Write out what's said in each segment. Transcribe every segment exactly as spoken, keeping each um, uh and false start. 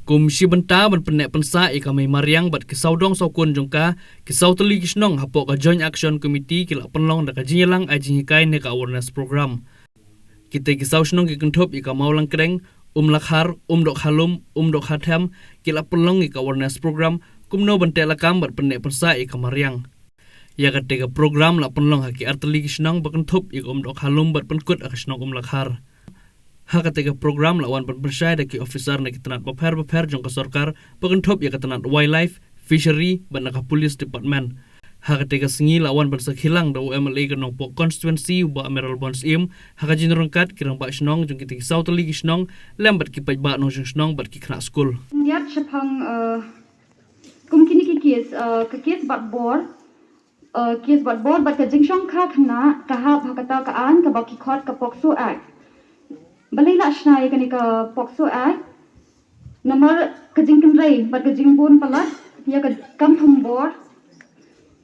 Kum shi bynta ban pynneh pynsah ïa ka Mei Mariang bad ki sawdong sawkun jong ka, ki saw tylli ki shnong hapoh ka Joint Action Committee ki la pynlong da ka jingïalang ai jinghikai ne ka awareness program. Kita ki saw shnong ki kynthup ïa ka Mawlangkdeng, Umlakhar, Umdohkhalum, Umdohkhathem, ki la pynlong ïa ka awareness program kumno ban teh lakam bad pynneh pynsah ïa ka mariang. Ïa kata ka program la pynlong ha ki artylli ki shnong ba kynthup ïa ka Umdohkhalum bad pynkut ha ka shnong Umlakhar. Ha kata ka program la wan ban pynshai da ki officer na ki tnat bapher bapher jong ka sorkar ba kynthup ïa ka tnat wildlife, fishery bad na ka police department. Ha kata ka sngi la wan ban sakhi lang da u M L A ka Nongpoh constituency u Bah Mayralborn Syiem ha ka jingryngkat ki rangbah shnong jong kita ki saw tylli ki shnong lem bad ki paidbah nongshong shnong bad ki khynnah skul. Ngiat shaphang, eh, kum kine ki case, eh, ka case bat bor, eh, case bat bor bad ka jingshongkha khynnah ka hap ha kata ka aiñ kaba ki khot ka POCSO Act. Balei la shna ïa kane ka POCSO Act? Namar ka jingkynrei bad ka jingbun palat ïa ka kam thombor,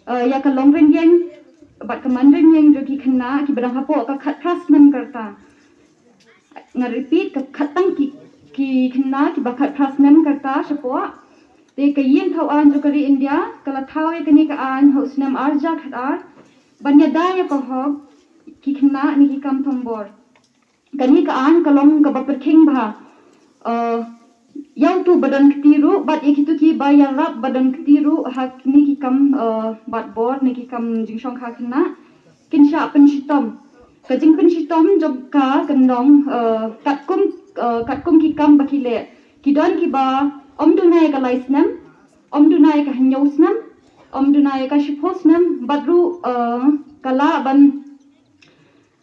eh, ïa ka long rynïeng bad ka man rynïeng jong ki khynnah kiba dang hapoh ka khatphra snem ka rta. Nga repeat, ka khat tang ki, ki khynnah kiba khatphra snem ka rta shapoh. Te ka ïing thaw aiñ jong ka ri India ka la thaw ïa kane ka aiñ ha u snem ar hajar khatar ban ïada ïa ka hok ki khynnah na ki kam thombor. Kane ka aiñ ka long kaba pyrkhing bha, eh, ïa uto ba don kti ruh bad ïa kito kiba ïarap ba don kti ruh ha kine ki kam, eh, bat bor ne ki kam jingshongkha khynnah kin shah pynshitom. Ka jingpynshitom jong ka kan long, eh, katkum, eh, katkum ki kam ba ki leh. Ki don kiba ym duna ïa ka lai snem, ym duna ïa ka hynñiew snem, ym duna ïa ka shiphew snem bad ruh, eh, ka lah ban,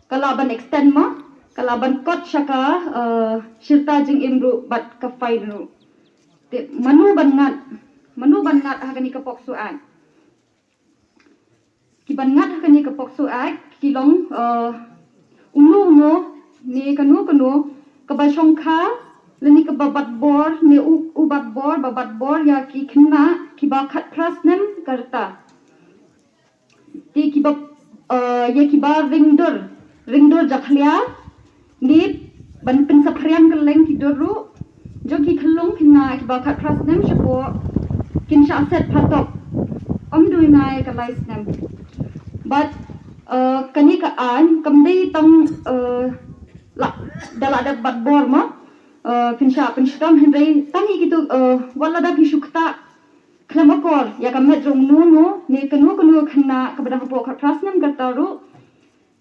ka lah ban extend mo, ka lah ban kot sha ka, eh, shi rta jingim ruh bad ka fine ruh. Te mano ban ngat, mano ban ngat ha kane ka POCSO Act? Ki ban ngat ha kane ka POCSO Act ki long, eh, uno uno ne kano kano kaba shongkha lane kaba bat bor ne u, u bat bor ba bat bor ïa ki khynnah kiba khatphra snem ka rta. Te kiba, eh, ïa kiba ring dur, ring dur jakhlia, ne ban pynsaphriang kylleng ki dur ruh jong ki khyllung khynnah kiba khatphra snem shapoh kin shah set phatok. Ym duna ïa ka lai snem. Bad, eh, kane ka aiñ kam dei tang, eh, la, da la dep bat bor mo, eh, phin shah pynshitom, hynrei tang ïa kito, eh, wat lada phi shu ktah khlem akor ïa ka met jong uno uno ne kano kano khynnah kaba dang hapoh khatphra snem ka rta ruh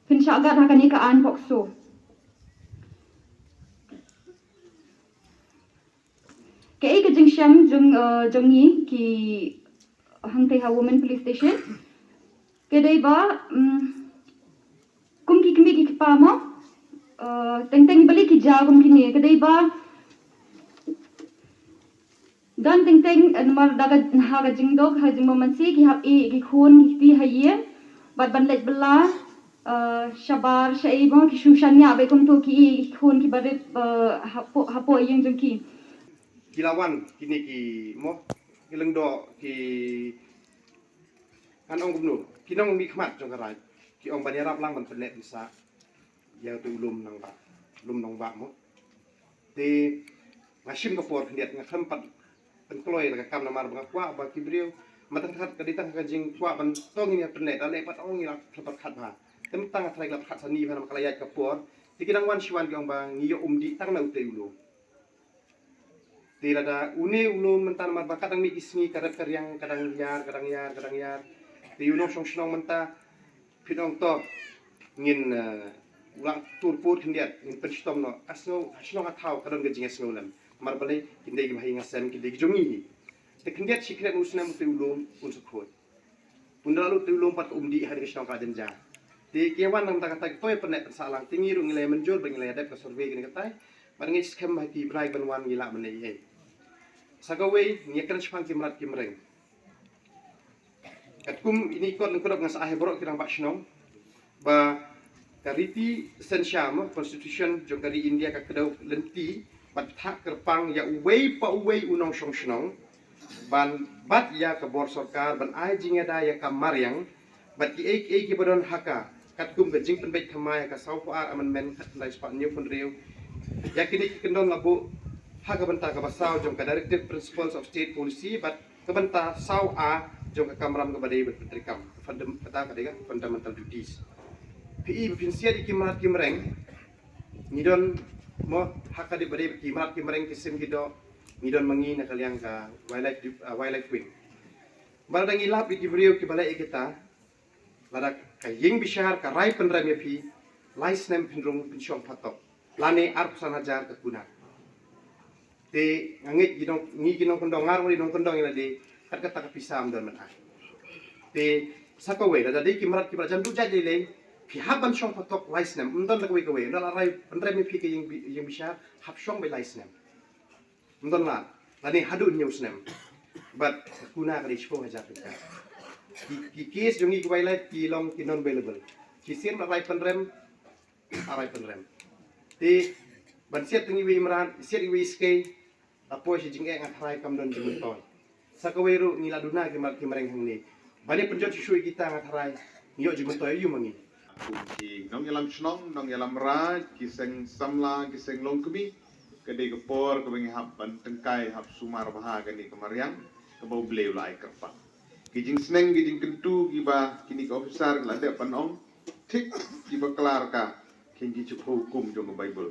phin shah gat ha kane ka aiñ POCSO. Kaei ka jingshem jong, eh, jong ngi ki hangtei ha Women Police Station? Ka dei ba, mm, kum ki kmie ki kpa mo, eh, teng teng balei ki jia kum kine, ka dei ba don teng teng, eh, namar da ka, ha ka jingduk, ha jingbymmanse ki hap ïeh ki khun ki kti ha ïing bad ban leit bylla, eh, shabar shaei mo, ki shu shaniah beit kumto, ki ïeh ki khun kiba rit, eh, hapoh, hapoh ïing jong ki. Ki la wan kine ki mo, ki lyngdoh, ki, ngan ong kumno, ki nongmihkhmat jong ka raid, ki ong ban ïarap lang ban pynneh pynsah ïa uto u lum Nangbah, lum Nangbah mo. Te nga shim ka por khyndiat, nga khlem pat pynkloi la ka kam namar ba nga kwah ba ki briew, ma tang kat ka dei tang ka jingkwah ban tong ïa pynneh, da leh pat ong ïa la khlem pat khat bha. Te mynta nga tharai la khat sani bha namar ka la ïaid ka por. Te ki dang wan shi wan ki ong ba ngi ïoh umdih tang na utei u lum. Te lada une u lum mynta namar ba ka dang mih ki sngi ka rep ka riang, ka dang ïar, ka dang ïar, ka dang ïar. Te u nongshong shnong mynta phi ong to ngin, eh, u la tur pud khyndiat ngin pynshitom noh. Ka sngew, ka shnong ka thaw ka don ka jingïasngew lem. Namar balei, kin dei ki bahaïing hasem, kin dei ki jong ngi. Te khyndiat shi khyndiat u snem utei u lum un sa khuid. Ynda la lut te u lum pat ka umdih ha kane ka shnong ka la jynjar. Te ki wan na ka bynta kata ki to ïa pynneh pynsah lang, te ngi ruh ngi la ïa mynjur bad ngi la ïa dep ka survey kane katai. Bad ngi skhem ba ha ki bnai ban wan ngi lah ban leh ei ei. Sa kawei ngi ïa kren shaphang ki mrad ki mreng. Katkum ine i kot lyngkhuh nga sa ai ha baroh ki rangbah shnong ba ka riti synshar mo, constitution jong ka ri India ka kdew lynti bad thah kyrpang ïa uwei pa uwei u nongshong shnong ban bat ïa ka bor sorkar ban ai jingïada ïa ka mariang bad kiei kiei kiba don ha ka, katkum ka jingpynbeit thymmai ha ka sawphew ar amendment, khatkhyndai spah hynñiewphew hynriew. Ïa kine ki kyndon la buh Ha ka bynta kaba saw jong ka Directive Principles of State Policy bad ka bynta saw A jong ka kamram kaba dei ban pyntreikam, ka fundam-, kata ka dei ka fundamental duties. Phi i ba phin siat ïa ki mrad ki mreng, ngi don mo ha ka dei ba dei ki mrad ki mreng ki sim ki doh, ngi don ma ngi na ka liang ka wildlife, uh, wildlife wing. Bad lada ngi lap ïa ki briew kiba leh ïa kita, lada ka ïing bishar ka rai pynrem ïa phi, lai snem phin rung pynshong phatok. Lane arphew san hajar ka kuna. Te nga ngeit ki nong, ngi ki nongkyndong, nga ruh ngi nongkyndong ïa lade, kat kata ka pisa ym don mynta. Te sa kawei, lada dei ki mrad kiba la jan duh jait lei lei, phi hap ban shong phatok lai snem, ym don da kawei kawei, lada la rai pynrem ïa phi ka ïing bi-, ïing bishar, hap shong beit lai snem. Ym don lad, lane haduh hynñiew snem. Bad ka kuna ka dei shiphew hajar tyngka. Ki, ki case jong ngi ki wildlife ki long ki non bailable. Shisien la rai pynrem, la rai pynrem. Te ban siat tang iwei i mrad, siat iwei i skei, la poi sha jingeh nga tharai kam don jingmyntoi. Sa kawei ruh ngi la duna ki mrad ki mreng hangne. Ban ïa pynjot shuh shuh ïa kita nga tharai, ngi ïoh jingmyntoi aïu ma ngi. Kum ki nongïalam shnong, nongïalam raid, ki seng samla, ki seng longkmie, ka dei ka por kaba ngi hap ban tyngkai, hap sumar bha kane ka mariang kaba U Blei u la ai kyrpang. Ki jingsneng, ki jingkyntu kiba kine ki officer ki la dep ban ong, thik kiba klar ka, ki ngi shiphew hukum jong ka Baibl.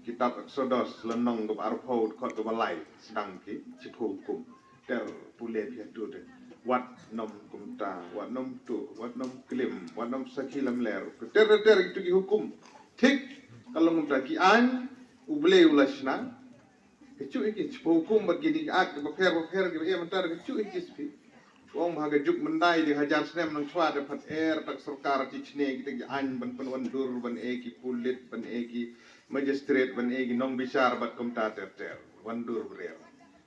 Kitab Eksodos lynnong kaba arphew, dkhot kaba lai, sdang ki shiphew hukum. Ter pule phi hato de. Wat nym kumta, wat nym tuh, wat nym klim, wat nym sakhi lamler. Ter ter ter itu ki hukum. Thik ka long kumta, ki aiñ U Blei u la shna. Ka shu ïa ki shiphew hukum bad kine ki act bapher bapher kiba ïa mynta, ka shu ïa ki spi. Ong ba ha ka juk myndai de hajar snem nang shuwa de pat er tak sorkar chi chne kita ki aiñ ban pynwandur, ban e ki pulit, ban e ki magistrate, ban e ki nongbishar bad kumta ter ter. Wandur brer.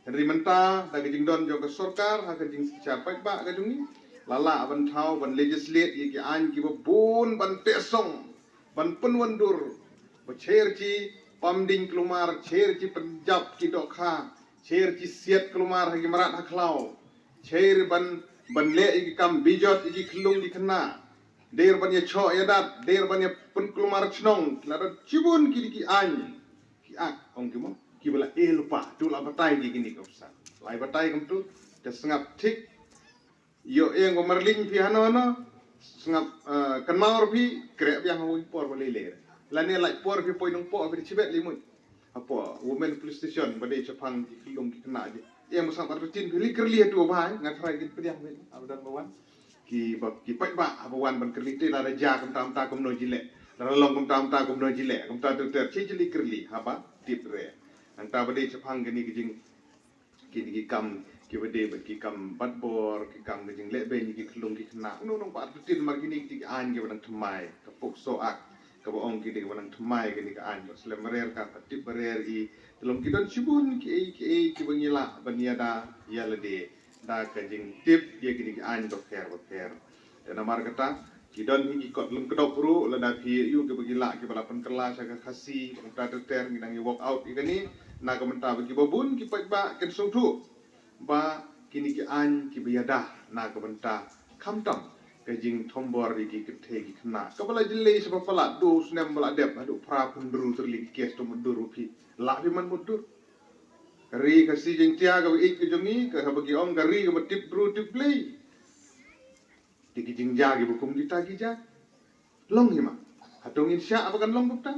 Hynrei mynta da ka jingdon jong ka sorkar, ha ka jingshisha paidbah ka jong ngi, la lah ban thaw, ban legislate ïa ki aiñ kiba bun, ban teh song, ban pynwandur, ba cher chi pamding, kulmar cher chi pynjap ki dohkha, cher chi siat kulmar ha ki mrad ha khlaw, cher ban, ban leh ïa ki kam bijot ïa ki khyllung ki khynnah, der ban ïa choh ïa dat, der ban ïa pynkulmar chnong, lada shibun ki dei ki aiñ, ki act, ong ki mo, kiba la e lypa, to la batai ki kine ki officer. La batai kumto, te sngap thik, ïoh ïeng ba marling phi hano hano, sngap, eh, kynmaw phi, kreh biang ha i por ba lei lei. Lane lait por phi poi nongpoh phi da chibet lei mut. Hapoh Women Police Station ba dei shaphang ki khyllung ki khynnah ji. Ïeng ba sngap artatien phi lei kyrli hato ba bhai, nga tharai kin pdiang phi, abadan ba wan. Ki ba, ki paidbah haba wan ban kyrli te lada jia kumta kumta kumno ji leh. Lada long kumta kumta kumno ji leh. Kumta ter ter chi ji lei kyrli haba tip re. Nangta ba dei shaphang kine ki jing kine ki kam kiba dei bad ki kam bat bor, ki kam ka jingleh beiñ ïa ki khyllung ki khynnah. Uno uno ba artatien mar kine ki aiñ kiba nang thymmai, ka POCSO Act, kaba ong ki dei kiba nang thymmai kine ki aiñ, ba slem barer ka, ba tip barer i. Te long ki don shibun kiei kiei kiba ngi lah ban ïada ïa lade da ka jingtip ïa kine ki aiñ bapher bapher. Te namar kata, ki don hi ki kot lum kdop ruh, lada phi ïoh kiba ki lah kiba la pynkylla sha ka Khasi, ba kumta ter ter ngi dang ïa work out ïa kane, na ka bynta ba kiba bun ki paidbah kin sngewthuh ba kine ki aiñ kiba ïada na ka bynta khamtam ka jingthombor ïa ki kynthei ki khynnah. Kaba la jyllei shaba palat, dei u snem ba la dep haduh phra phew hynriew tylli ki case to mutdur ba phi lah phi man mutdur. Ka ri Khasi Jaiñtia kaba ïeit ka jong ngi, ka haba ki ong ka ri kaba tip bru tip Blei. Te ki jingjia kiba kum kita ki jia. Long hi ma. Hato ngin shah ba kan long kumta?